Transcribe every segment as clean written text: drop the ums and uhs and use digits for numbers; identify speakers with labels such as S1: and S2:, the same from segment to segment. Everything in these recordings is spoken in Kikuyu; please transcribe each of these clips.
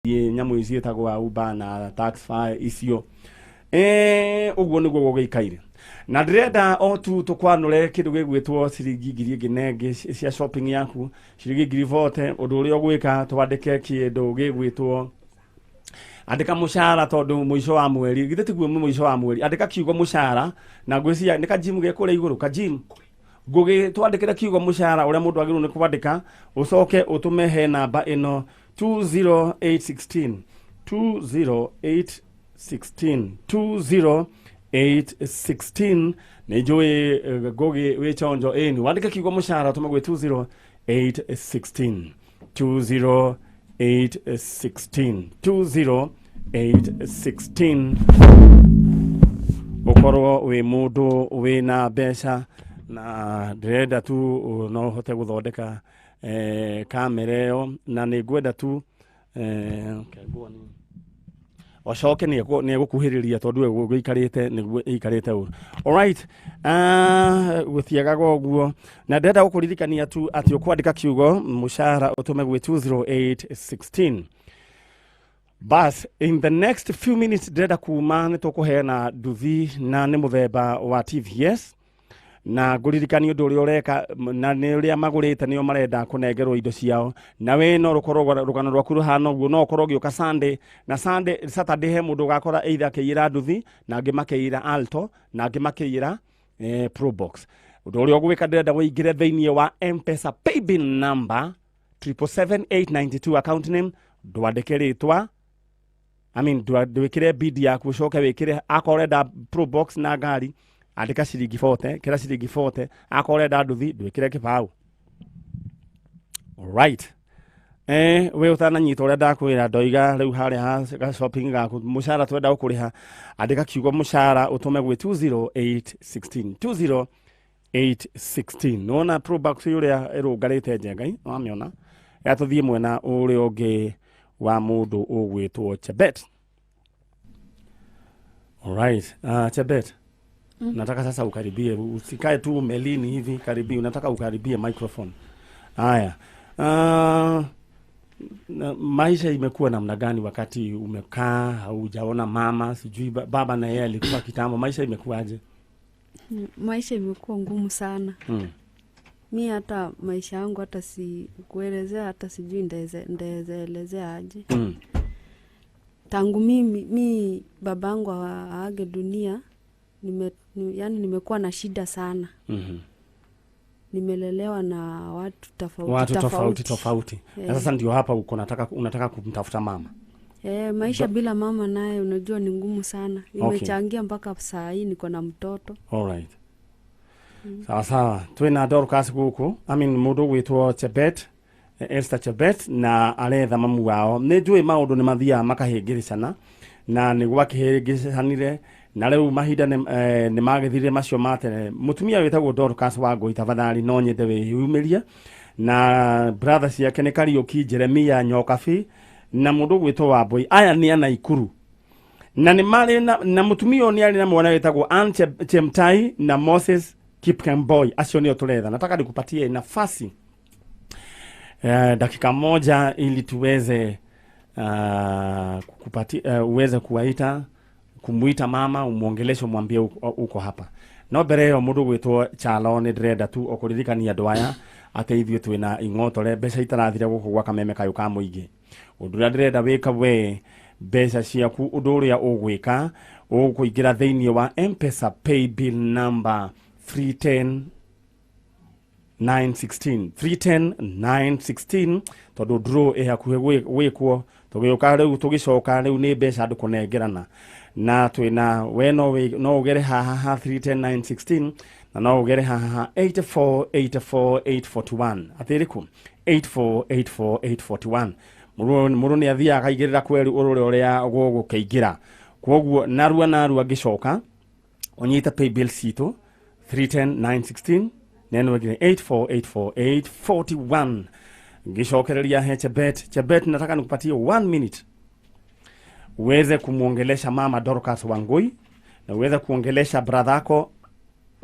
S1: Nyamũ ici ciĩtagwo Uber na Taxify icio, ũguo nĩguo gũgĩikaire. Na ndĩrenda o tu tũkwanũre kĩndũ gĩgwĩtwo ciringi 1,000 ĩngĩ na ĩngĩ cia shopping yaku, ciringi 40,000. Ũndũ ũrĩa ũgwĩka, twandĩke kĩndũ gĩgwĩtwo, andĩka mũcara, tondũ mũico wa mweri, githĩ tiguo? Mũico wa mweri, andĩka kiugo mũcara, na ngwĩciria nĩ kajimu ge kũrĩa igũrũ, kajimu ngũgĩ twandĩkĩre kiugo mũcara, ũrĩa mũndũ agĩrĩirwo nĩ kwandĩka, ũcoke ũtũme he namba ĩno 20816, 20816, 20816. Nĩ njũĩ ngũgĩ wĩ chonjo. Ĩni, wandĩke kiugo mũcara, ũtũme gwĩ 20816, 20816, 20816, ũkorwo wĩ mũndũ wĩna mbeca. Na ndĩrenda tu no ũhote gũthondeka kamera ĩyo, na nĩ ngwenda tu okay, nguoni ocoke nĩ egũkuhĩrĩria tondũ we gũikarĩte nĩguo ĩikarĩte ũru. Alright, gũtiagaga ũguo, na ndĩrenda gũkũririkania tu atĩ ũkwandĩka kiugo mũcara, ũtũme gwĩ 20816. Bas, in the next few minutes ndĩrenda kuma nĩ tũkũheana nduthi, na nĩ mũthemba wa TVS, na ngũririkania ũndũ ũrĩa ũreka na nĩ ũrĩa magũrĩte nĩo marenda kũnengerwo indo ciao. Na we no rũkorwo rũgano rwaku rũhana ũguo, no ũkorwo ũgĩũka Sunday na Sunday, Saturday, he mũndũ ũgakora either akĩiyĩra nduthi, na angĩ makĩiyĩra Alto, na angĩ makĩiyĩra Probox. Ũndũ ũrĩa ũgwĩka, ndĩrenda ũingĩre thĩinĩ wa M-Pesa paybill number 777892, account name ndwandĩke rĩtwa, I mean, ndwĩkĩre bid yaku, ũcoke wĩkĩre akorwo ũrenda Probox na ngari, andĩka ciringi 40, kĩra ciringi 40. Akorwo ũrenda nduthi, ndwĩkĩre kĩbaũ. Right, we ũtananyita ũrĩa ndakwĩra, ndoiga rĩu harĩa ha ga shopping gaku, mũcara twenda gũkũrĩha, andĩka kiugo mũcara, ũtũme gwĩ 20816, 20816. Nĩwona Probox ũrĩa ĩrũngarĩte njengai, wamĩona? Ya tũthiĩ mwena ũrĩa ũngĩ wa mũndũ ũgwĩtwo Chebet. Alright, Chebet, nataka sasa ukaribie, usikae tu melini hivi, karibie, unataka ukaribie microphone. Haya. Na maisha imekuwa namna gani wakati umekaa haujaona mama, sijui baba na yeye alikuwa kitambo, maisha imekuwaje?
S2: Maisha imekuwa ngumu sana. Mi hata maisha yangu hata si kuelezea, hata sijui ndaeza elezea aje. Tangu mimi mi babangu aage dunia, yani nimekuwa na shida sana. Nimelelewa na watu tofauti.
S1: Watu tofauti tofauti. Na sasa ndio hapa uko unataka kumtafuta mama.
S2: Maisha bila mama naye unajua ni ngumu sana. Imechangia mpaka saa hii niko na mtoto.
S1: Alright. Sawa sawa. Twina Dorcas guku. I mean, mũndũ gwĩtwo Chebet, Esther Chebet, na aretha mamu wao. Nĩ njũĩ maũndũ nĩ mathiaga makahĩngĩrĩcana, na nĩ gwakĩhĩngĩcanire, na rĩu mahinda nĩ magĩthirire macio ma tene. Mũtumia wĩtagwo Dorcas Wangũi, tafadhali no nyende wĩyumĩrie, na brother ciake nĩ Kariũki, Jeremia Nyokabi na mũndũ gwĩtwo Wambui. Aya nĩ a Naikuru, na nĩ marĩ na mũtumia ũyũ nĩ arĩ na mwana wĩtagwo Ann Chemtai na Moses Kipkemboi. Acio nĩo tũretha. Nataka nikupatie nafasi dakika 1 ili tuweze uweze kuwaita, kumuita mama, umuongeleshe, umwambie uko hapa. No mbere ĩyo, mũndũ gwĩtwo Chalo, nĩ ndĩrenda tu okũririkania andũ aya atĩ ithuĩ twĩna ing'otore, mbeca itarathira gũkũ gwa kameme kayũ ka mũingĩ. Ũndũ ũrĩa ndĩrenda wĩka, we mbeca ciaku, ũndũ ũrĩa ũgwĩka, ũkũingĩra thĩinĩ wa M-Pesa paybill number 310 916, 310 916, tondũ draw ĩ hakuhĩ gwĩkwo. Tũgĩũka rĩu, tũgĩcoka rĩu, nĩ mbeca andũ kũnengerana, na twĩna we no ũgere haha ha 310916, na no ũgere haha ha 8484841. Atĩrĩkũ 8484841? Mũndũ nĩ athiaga akaigĩrĩra kweri ũrũre ũrĩa gũgũkĩingĩra. Kwoguo narua narua ngĩcoka, ũnyite paybill citũ 310916 neno ĩngĩ 8484841. Ngicokereria he Chebet. Chebet, nataka nikupatie one minute uweze kumwongelesha mama Dorcas Wangui na uweze kuongelesha brother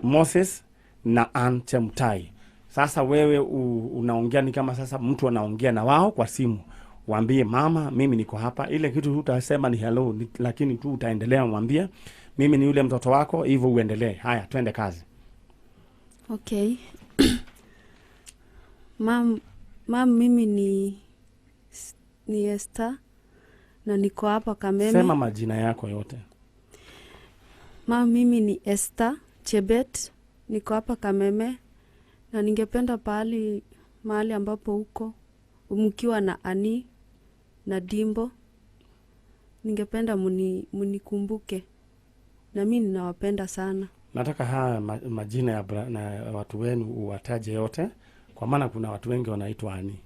S1: Moses na Ann Chemtai. Sasa wewe unaongea ni kama sasa mtu anaongea na wao kwa simu. Waambie mama, mimi niko hapa. Ile kitu utasema ni hello, lakini tu utaendelea mwambie mimi ni yule mtoto wako, hivyo uendelee. Haya, twende kazi.
S2: Okay. Mam, mimi ni Esther na niko hapa Kameme.
S1: Sema majina yako yote.
S2: Mam, mimi ni Esther Chebet, niko hapa Kameme na ningependa mahali ambapo huko mkiwa na Ani na Dimbo, ningependa munikumbuke na mimi ninawapenda sana.
S1: Nataka haya majina ya na watu wenu uwataje yote, kwa maana kuna watu wengi wanaitwa Ani.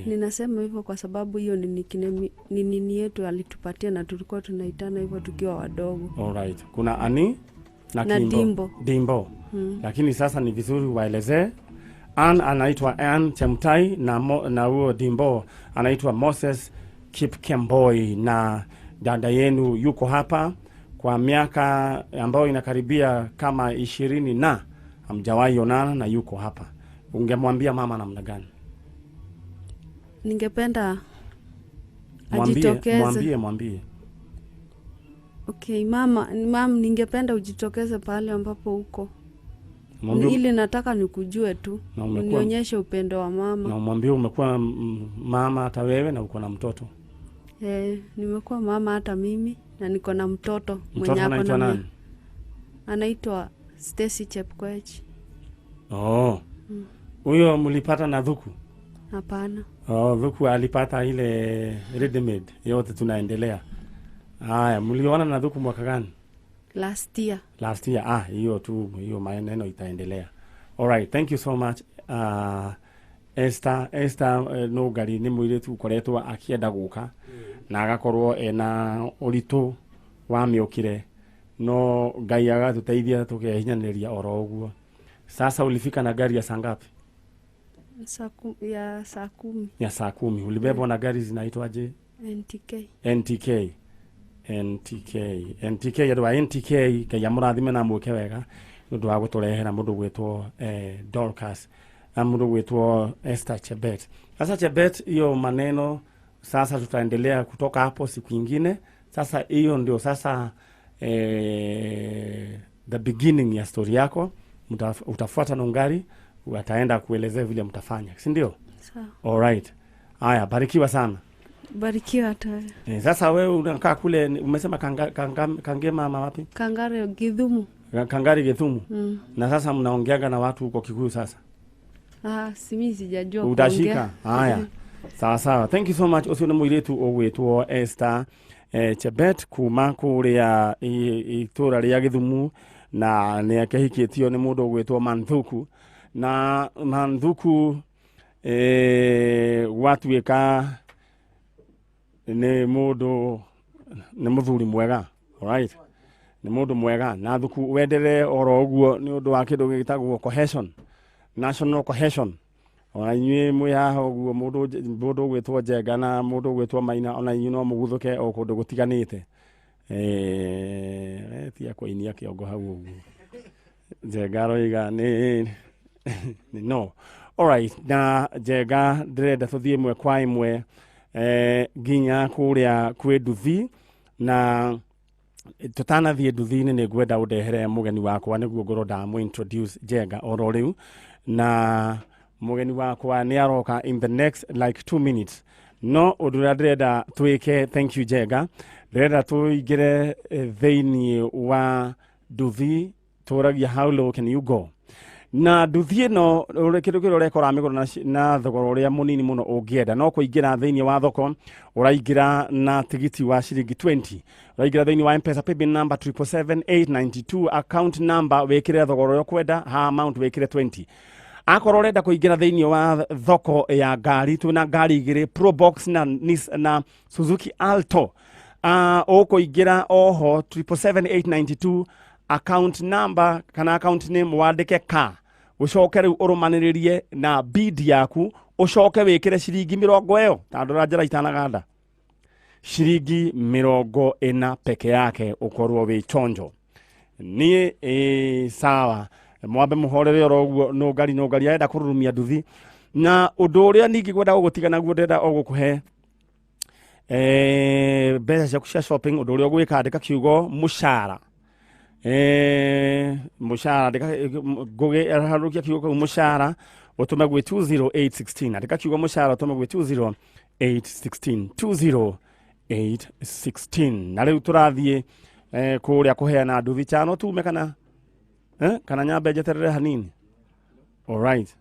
S2: Ninasema hivyo kwa sababu hiyo ni nini yetu alitupatia na tulikuwa tunaitana hivyo tukiwa wadogo.
S1: Alright. Kuna Ani na Kimbo. Dimbo. Lakini sasa ni vizuri waelezee. Ann anaitwa Ann Chemtai na huo Dimbo anaitwa Moses Kipkemboi, na dada yenu yuko hapa kwa miaka ambayo inakaribia kama 20 na hamjawahi onana na yuko hapa. Ungemwambia mama namna gani?
S2: Ningependa ajitokeze.
S1: Mwambie.
S2: Okay, mama, ningependa ujitokeze pale ambapo uko. Ili nataka nikujue tu, unionyeshe upendo wa mama.
S1: Na umwambie umekuwa mama hata wewe na uko na mtoto.
S2: Nimekuwa mama hata mimi na niko na mtoto.
S1: Mtoto anaitwa nani?
S2: Anaitwa Stacy Chepkoech.
S1: Oh. Huyo mlipata na Dhuku?
S2: Hapana.
S1: Oh, Dhuku alipata ile ready made. Yote tunaendelea. Haya, mliona na Dhuku mwaka gani?
S2: Last year.
S1: Last year. Ah, hiyo tu, hiyo maneno itaendelea. All right, thank you so much. Esther no gari ni muiretu ukoretwo akienda guka na agakorwo ena uritu wa miukire, no Ngai agatuteithia tukehinyanĩria oro uguo. Sasa ulifika na gari ya saa ngapi?
S2: Ya saa 10.
S1: Ya saa 10. Ulibebwa na gari zinaitwaje?
S2: NTK.
S1: NTK. NTK. NTK andu a NTK Ngai amurathime na mwike wega nĩ ũndũ wa gũtũrehera mũndũ gwĩtwo Dorcas na mũndũ gwĩtwo Esther Chebet. Sasa Chebet, hiyo maneno sasa tutaendelea kutoka hapo siku nyingine. Sasa hiyo ndio sasa the beginning ya story yako. Utafuata Nungari, wataenda kuelezea vile mtafanya, si ndio?
S2: Sawa.
S1: All right. Haya, barikiwa sana.
S2: Barikiwa hata.
S1: Sasa wewe unakaa kule, umesema Kangema ama wapi?
S2: Kangari Githumu.
S1: Kangari Githumu. Na sasa mnaongeaga na watu huko Kikuyu sasa?
S2: Ah, si mimi sijajua kuongea.
S1: Utashika. Haya. Sawa sawa. Thank you so much. Ucio nĩ mũirĩtu ũgwĩtwo Esther Chebet kuma kũrĩa itũra rĩa Githumu, na nĩ akĩhikĩtio nĩ mũndũ ũgwĩtwo Manthuku. Na Manthuku gwatuĩka nĩ mũndũ, nĩ mũthuri mwega. Alright. Nĩ mũndũ mwega na Thuku wendere oro ũguo nĩ ũndũ wa kĩndũ gĩtagwo cohesion, national cohesion. Ona inyuĩ mwĩ haha ũguo, mũndũ ũgwĩtwo Njenga na mũndũ ũgwĩtwo Maina, ona inyuĩ no mũguthũke o kũndũ gũtiganĩte. Tia kũinia kĩongo hau ũguo. Njenga aroiga nĩ no. Alright, na Njenga ndĩrenda tũthiĩ ĩmwe kwa ĩmwe nginya kũrĩa kwĩ nduthi, na tũtanathiĩ nduthi-inĩ nĩ ngwenda ũndehere mũgeni wakwa nĩguo ngorwo ndamũ introduce Njenga oro rĩu. Na mũgeni wakwa nĩ aroka in the next like 2 minutes. No ũndũ ũrĩa ndĩrenda twĩke, thank you Njenga, ndĩrenda tũingĩre thĩinĩ wa nduthi, tũragia how low can you go. Na nduthi ĩno kĩndũ kĩrĩa ũrekora mĩgũra na thogora ũrĩa mũnini mũno ũngĩenda, no kũingĩra thĩinĩ wa thoko ũraingĩra na tigiti wa ciringi 20, ũraingĩra thĩinĩ wa M-Pesa paybill number 777,892, account number wĩkĩre thogora ũrĩa ũkwenda, ha amount wĩkĩre 20. Akorwo ũrenda kũingĩra thĩinĩ wa thoko ya ngari, twĩna ngari igĩrĩ, Probox na Suzuki Alto. Ũkũingĩra oho 777,892, account number kana account name wandĩke ka, ũcoke rĩu ũrũmanĩrĩrie na bid yaku, ũcoke wĩkĩre ciringi 20 ĩyo, ta ndora njĩra itanaganda, ciringi 40 peke yake, ũkorwo wĩ chonjo. Niĩ sawa, mwambe mũhorere oro ũguo. Nũngari arenda kũrurumia nduthi. Na ũndũ ũrĩa ningĩ ngwenda gũgũtiga naguo, ndĩrenda o gũkũhe Mbeca ciaku cia shopping, ũndũ ũrĩa ũgwĩka, andĩka kiugo mũcara. Mũcara, andĩka ngũgĩ harũkia kiugo kĩu mũcara, ũtũme gwĩ 20816. Andĩka kiugo mũcara, ũtũme gwĩ 20816, 20816. Na rĩu tũrathiĩ kũrĩa kũheana nduthi chano tume kana kana nyambe njeterere hanini. Alright,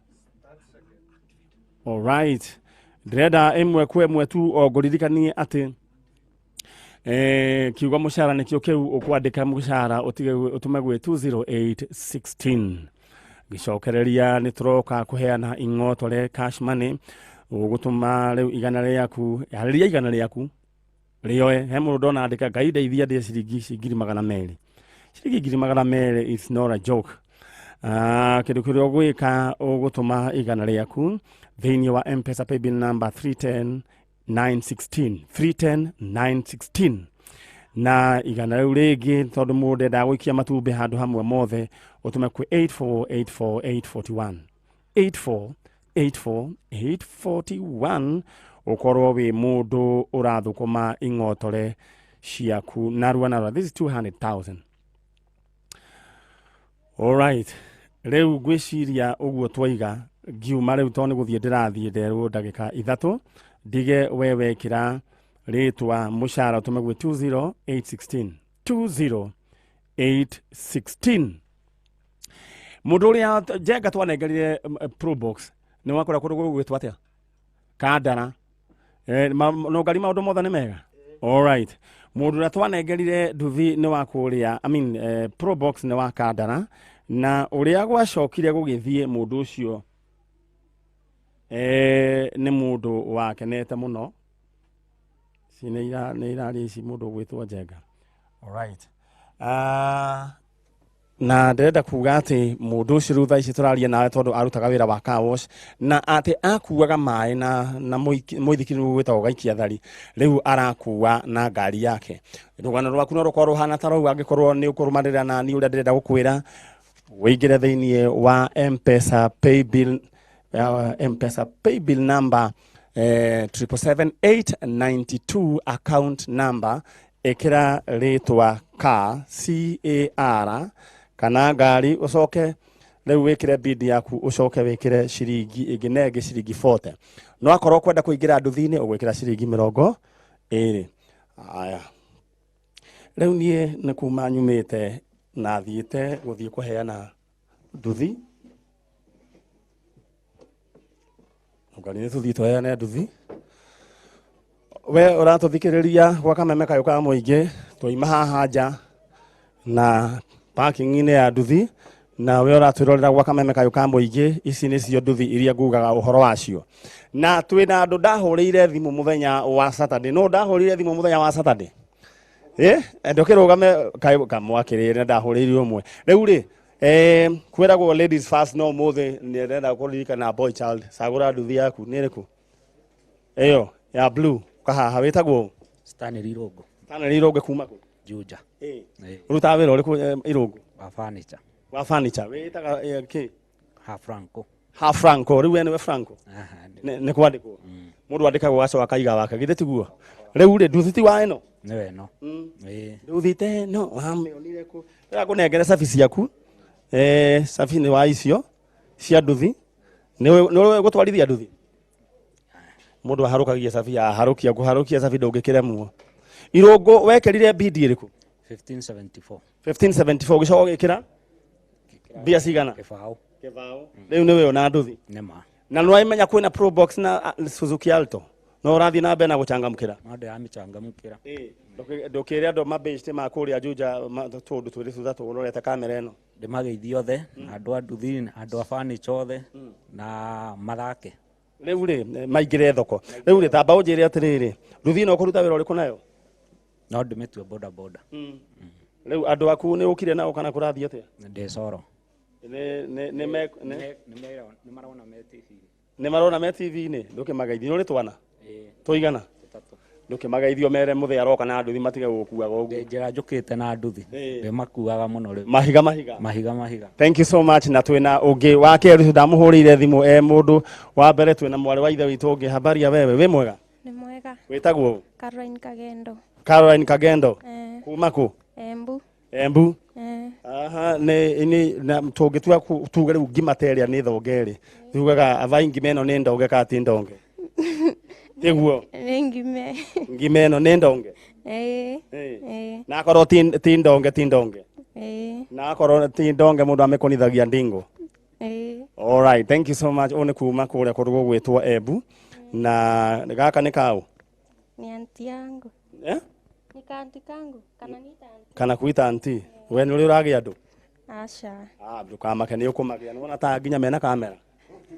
S1: alright, ndĩrenda ĩmwe kwa ĩmwe tu o ngũririkanie atĩ kiugo mũcara nĩkĩo kĩu ũkwandĩka, mũcara, ũtige ũtũme gwĩ 20816. Gĩcokereria nĩ tũroka kũheana ing'otore cash money. Ũgũtũma rĩu igana rĩaku, harĩria igana rĩaku rĩoe. He mũndũ ndona andĩka, "Ngai ndeithia ndĩe ciringi ici 200,000." Ciringi 200,000 is not a joke. Kĩndũ kĩrĩa ũgwĩka, ũgũtũma igana rĩaku thĩinĩ wa Mpesa paybill number 310 916, 310 916. Na igana rĩu rĩngĩ, tondũ mũndũ ndendaga gũikia matumbĩ handũ hamwe mothe, ũtũme kwĩ 8484841, 8484841, ũkorwo wĩ mũndũ ũrathũkũma ing'otore ciaku narua narua. This is 200,000. Alright, rĩu ngwĩciria ũguo twaiga ngiuma rĩu, tondũ nĩ gũthiĩ ndĩrathiĩ, nderwo ndagĩka 3 ndige. We wekĩra rĩtwa mũcara, ũtũme gwĩ 20816, 20816. Mũndũ ũrĩa Njenga twanengerire probox nĩ wakora kũndũ gũgwĩtwo atĩa? Kandara. No ngari maũndũ mothe nĩ mega. Alright, mũndũ ũrĩa twanengerire nduthi nĩ wa kũrĩa, I mean, probox nĩ wa Kandara, na ũrĩa gwacokire gũgĩthiĩ, mũndũ ũcio nĩ mũndũ wakenete mũno. Ci nĩ iraria ici mũndũ ũgwĩtwo Njenga. Alright. Na ndĩrenda kuga atĩ mũndũ ũcio rĩu thaa ici tũraria nawe, tondũ arutaga wĩra wa car wash, na atĩ akuaga maĩ na mũithikiri rĩu gwĩtagwo gaikia thari, rĩu arakua na ngari yake. Rũgano rwaku no rũkorwo rũhana ta rũu angĩkorwo nĩ ũkũrũmanĩrĩra na niĩ ũrĩa ndĩrenda gũkwĩra. Wĩingĩre thĩinĩ wa Mpesa paybill, Mpesa paybill number 777892, account number, ĩkĩra rĩtwa car, CAR, kana ngari, ũcoke rĩu wĩkĩre bid yaku, ũcoke wĩkĩre ciringi ĩngĩ na ĩngĩ, ciringi 40. No akorwo kwenda kũingĩra nduthi-inĩ, ũgwĩkĩra ciringi 20. Aya, rĩu niĩ nĩ kuma nyumĩte na thiĩte gũthiĩ kũheana nduthi. Ngari nĩ tũthiĩ tũheane nduthi. We ũratũthikĩrĩria gwa kameme kayũ ka mũingĩ, twaima haha nja na parking-inĩ ya nduthi, na we ũratwĩrorera gwa kameme kayũ ka mũingĩ, ici nĩcio nduthi iria ngugaga ũhoro wacio. Na twĩna andũ ndahũrĩire thimũ mũthenya wa Saturday. No ndahũrĩire thimũ mũthenya wa Saturday, ndũkĩrũgame kamwakĩrĩre, ndahũrĩire ũmwe. Rĩu rĩ, kwĩragwo ladies first, no ũmũthĩ nĩndĩrenda kũririkana boy child. Cagũra nduthi yaku. Nĩ ĩrĩkũ ĩyo ya blue kahaha? Wĩtagwo?
S3: Stanley Irũngũ.
S1: Stanley Irũngũ, kuma kũ?
S3: Juja.
S1: Ũrutaga wĩra ũrĩkũ, Irũngũ?
S3: Wa furniture.
S1: Wa furniture. Wĩtaga kĩ?
S3: Ha Franco.
S1: Ha Franco. Rĩu we nĩwe Franco?
S3: Aha.
S1: Nĩ kwandĩkwo mũndũ andĩkagwo agacoka akaiga wake, githĩ tiguo? Rĩu rĩ, nduthi ti wa ĩno?
S3: Nĩwe no. Ĩĩ.
S1: Nduthi ta ĩno wamĩonire kũ? Rĩrĩa ngũnengere cabi ciaku, cabi nĩ wa icio cia nduthi, nĩ ũĩ gũtwarithia nduthi? Mũndũ aharũkagia cabi, aharũkia kũharũkia cabi ndũngĩkĩremwo. Irũngũ, wekĩrire bidi ĩrĩkũ?
S3: 1574.
S1: 1574, ũgĩcoka ũgĩkĩra mbia cigana?
S3: Kĩbaũ.
S1: Kĩbaũ. Rĩu nĩwe ona nduthi?
S3: Nĩma.
S1: Na nĩwamenya kwĩna probox na Suzuki Alto, no ũrathiĩ na mbere na gũcangamũkĩra?
S3: No ndĩramĩcangamũkĩra.
S1: Ndũkĩre andũ mabĩcte ma kũrĩa Juja tũndũ twĩrĩ thutha tũrorete kamera ĩno.
S3: Ndĩmageithie othe, na andũ a nduthi, na andũ a furniture othe, na mathake.
S1: Rĩu rĩ, maingĩre thoko. Rĩu rĩ, tamba ũnjĩre atĩrĩrĩ, nduthi ĩno ũkũruta wĩra ũrĩkũ nayo?
S3: No ndĩmĩtue boda boda.
S1: Rĩu andũ aku nĩ ũkire nao kana kũrathiĩ atĩa?
S3: Ndĩ coro.
S1: Nĩ
S3: Nĩ marona me TV.
S1: Nĩ marona me TV-inĩ. Ndũkĩmageithie. Nĩ ũrĩ twana?
S3: Ĩĩ.
S1: Tũigana?
S3: Tũtatũ.
S1: Ndũkĩmageithio mere mũthee aroka na nduthi, matige gũkuaga ũguo.
S3: Ndĩ njĩra njũkĩte na nduthi. Ndĩmakuaga mũno rĩu.
S1: Mahiga mahiga.
S3: Mahiga mahiga.
S1: Thank you so much. Na twina ũngĩ wa kerĩ, ũcio ndamũhũrĩire thimũ e mũndũ wa mbere. Twina mwarĩ wa ithe witũ ũngĩ. Habari ya wewe? Wĩ mwega?
S4: Nĩ mwega.
S1: Wĩtagwo ũ?
S4: Caroline Kagendo.
S1: Caroline Kagendo.
S4: Eh,
S1: Kuma kũ?
S4: Embu.
S1: Embu.
S4: Eh,
S1: Aha, nĩ na tũngĩtua tuge rĩu ngima ta ĩrĩa nĩ thonge rĩ, tugaga avai ngima ĩno nĩ ndonge kana ti ndonge? Tiguo?
S4: Nĩ ngime.
S1: Ngima ĩno nĩ ndonge?
S4: Eh,
S1: Eh.
S4: eh,
S1: Na akorwo ti ndonge ti ndonge?
S4: Eh,
S1: Na akorwo ti ndonge mũndũ amĩkũnithagia ndingo?
S4: Eh.
S1: All right, thank you so much. Ũyũ nĩ kuma kũrĩa kũndũ gũgwĩtwo Embu. Na gaka nĩ kaũ?
S4: Ni anti yangu.
S1: Eh?
S4: Ni kaanti kangu. Kana ni tanti.
S1: Kana kwita anti? We nĩ ũrĩ ũragĩa andũ?
S4: Asha.
S1: Ah, ndũkamake nĩ ũkũmagĩa. Nĩwona ta nginya mena kamera.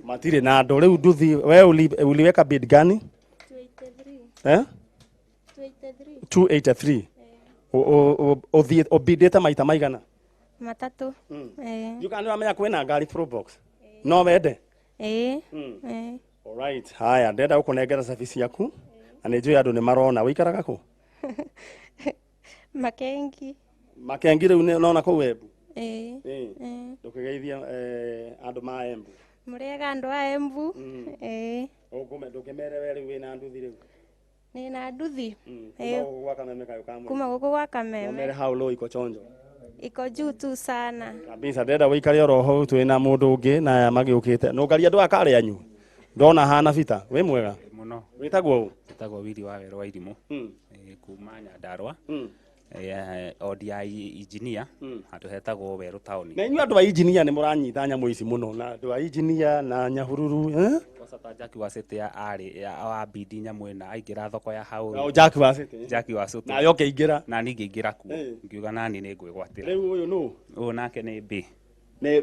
S1: Matirĩ na andũ. Rĩu nduthi, we uliweka bid gani?
S4: 283.
S1: Eh?
S4: 283.
S1: 283. Ũthiĩ ũbindĩte maita maigana?
S4: Matatu. Eh.
S1: Ndiũĩ kana nĩ ũramenya kwĩna ngari Probox. No wende?
S4: Eh. Eh.
S1: Alright, haya, ndĩrenda gũkũnengera service yaku na nĩ njũĩ andũ nĩ marona. Ũikaraga kũ?
S4: Makengi.
S1: Makengi rĩu nona kũu Embu.
S4: Eh.
S1: Eh.
S4: Eh.
S1: Ndũkĩgeithia andũ ma Embu.
S4: Mũrĩega andũ a Embu. Eh.
S1: Ndũkĩmere we rĩu wĩna nduthi rĩu.
S4: Nĩ na nduthi.
S1: Kuma
S4: Eh.
S1: gũkũ gwa Kameme kayũ ka mũingĩ.
S4: Kuma gũkũ gwa Kameme.
S1: Nomere hau low iko chonjo.
S4: Iko juu tu sana.
S1: Kabisa ndĩrenda wĩikare oro hau twĩna mũndũ ũngĩ na aya magĩũkĩte. Nũngaria andũ aya karĩ anyu. Ndona hana bita. Wĩ mwega?
S3: Mũno.
S1: Wĩtagwo ũ?
S3: Njĩtagwo Willy wa Werũ wa Irimũ. Kuma Nyandarua. Odi ya engineer handũ hetagwo Werũ taũni.
S1: Na inyuĩ andũ a engineer nĩ mũranyita nyamũ ici mũno na andũ a engineer na Nyahururu, eh?
S3: Kwanza ta Jack wa City arĩ wa bidi nyamũ ĩno aingĩra thoko ya hau.
S1: Na Jack wa City.
S3: Jack wa City.
S1: Nawe ũkĩingĩra.
S3: Na niĩ ngĩingĩra kuo.
S1: Eh.
S3: Ngiuga nani nĩ ngwĩgwatĩra.
S1: Rĩu ũyũ nũ?
S3: Ũyũ nake nĩ B.
S1: Nĩ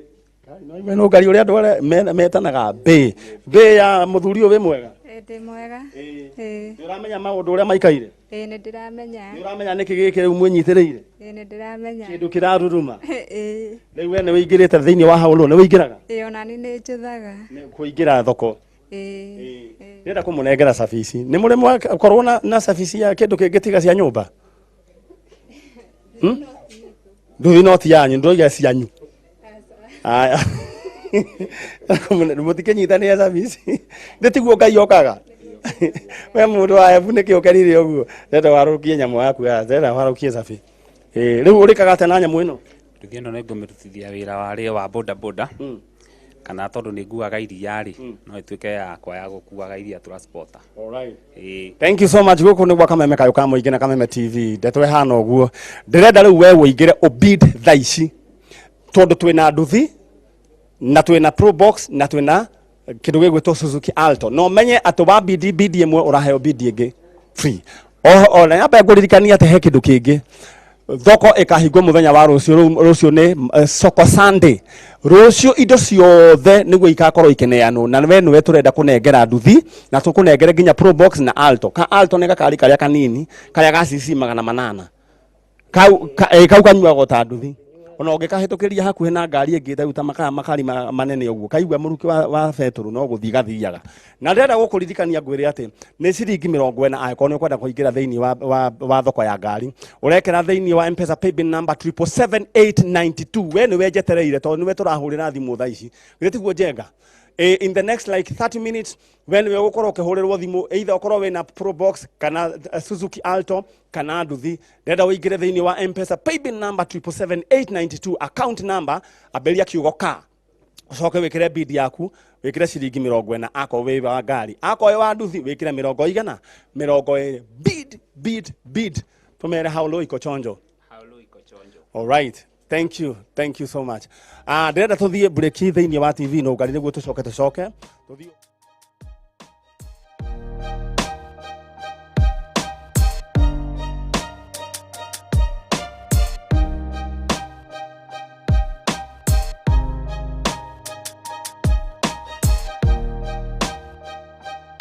S1: no ngari ũrĩa andũ arĩa metanaga B. B ya mũthuri ũyũ wĩ mwega.
S5: Ndĩ mwega.
S1: Nĩ ũramenya maũndũ ũrĩa maikaire?
S5: Ĩĩ, nĩ ndĩramenya.
S1: Nĩ ũramenya nĩkĩ gĩkĩ rĩu mwĩnyitĩrĩire?
S5: Ĩĩ, nĩ ndĩramenya.
S1: Kĩndũ kĩraruruma.
S5: Ĩĩ.
S1: Rĩu we nĩ wĩingĩrĩte thĩinĩ wa hau nĩ wĩingĩraga?
S5: Ĩĩ, ona niĩ nĩ njũthaga.
S1: Nĩ kũingĩra thoko.
S5: Ĩĩ.
S1: Ndĩrenda kũmũnengera cabici. Nĩ mũrĩ mwakorwo na cabici ya kĩndũ kĩngĩ tiga cia nyũmba? Nduthi no ti yanyu, ndũroiga cianyu. Aya. Mũtikĩnyitanĩre cabici. Nĩ tiguo Ngai okaga. We mũndũ wa Embu nĩkĩ ũkerire ũguo? Ndĩrenda warũkie nyamũ yaku ya, ndĩrenda warũkie cabi. Rĩu ũrĩkaga atĩa na nyamũ ĩno?
S3: Nduthi ĩno nĩ ngũmĩrutithia wĩra warĩ wa boda boda. Kana tondũ nĩ nguaga iria rĩ, no ĩtuĩke yakwa ya gũkuaga iria transporter.
S1: Alright.
S3: Ĩĩ.
S1: Thank you so much. Gũkũ nĩ gwa Kameme kayũ ka mũingĩ na Kameme TV. Ndeto ĩhana ũguo. Ndĩrenda rĩu we ũingĩre ũbid thaa ici. Tondũ twĩna nduthi na twĩna Probox na twĩna kĩndũ gĩgwĩtwo Suzuki Alto. No menye atĩ wa bidi bidi ĩmwe ũraheo bidi ĩngĩ free. O na nyambe ngũririkania atĩ he kĩndũ kĩngĩ. Thoko ĩkahingwo mũthenya wa rũciũ. Rĩu rũciũ nĩ Soko Sunday. Rũciũ indo ciothe nĩguo ikakorwo ikĩneanwo na we nĩwe tũrenda kũnengera nduthi na tũkũnengere nginya Probox na Alto. Ka Alto nĩ gakari karĩa kanini karĩa ga cc 800. Kau kau kanyuagwo ta nduthi. Ona ũngĩkahĩtũkĩria hakuhĩ na ngari ĩngĩ ta ta makari manene ũguo kaigua mũrukĩ wa betũrũ no gũthiĩ gathiaga. Na ndĩrenda gũkũririkania ngwĩre atĩ nĩ ciringi 40 angĩkorwo nĩ ũkwenda kũingĩra thĩinĩ wa thoko ya ngari. Ũrekĩra thĩinĩ wa M-Pesa paybill number 777,892. We nĩwe njetereire tondũ nĩwe tũrahũrĩra thimũ thaa ici. Githĩ tiguo Njenga? In the next like 30 minutes we nĩwe ũgũkorwo ũkĩhũrĩrwo thimũ either ũkorwo wĩna Probox kana Suzuki Alto kana nduthi. Ndĩrenda ũingĩre thĩinĩ wa M-Pesa paybill number 777,892 account number ambĩrĩria kiugo ka ũcoke wĩkĩre bid yaku wĩkĩre ciringi 40 akorwo wĩ wa ngari akorwo wĩ wa nduthi wĩkĩre mĩrongo igana 20 bid bid bid tũmere hau low iko chonjo.
S3: Hau low iko chonjo.
S1: All right. Thank you. Thank you so much. Ndĩrenda tũthiĩ break thĩinĩ wa TV no ngari nĩguo tũcoke tũcoke. Tũthiĩ.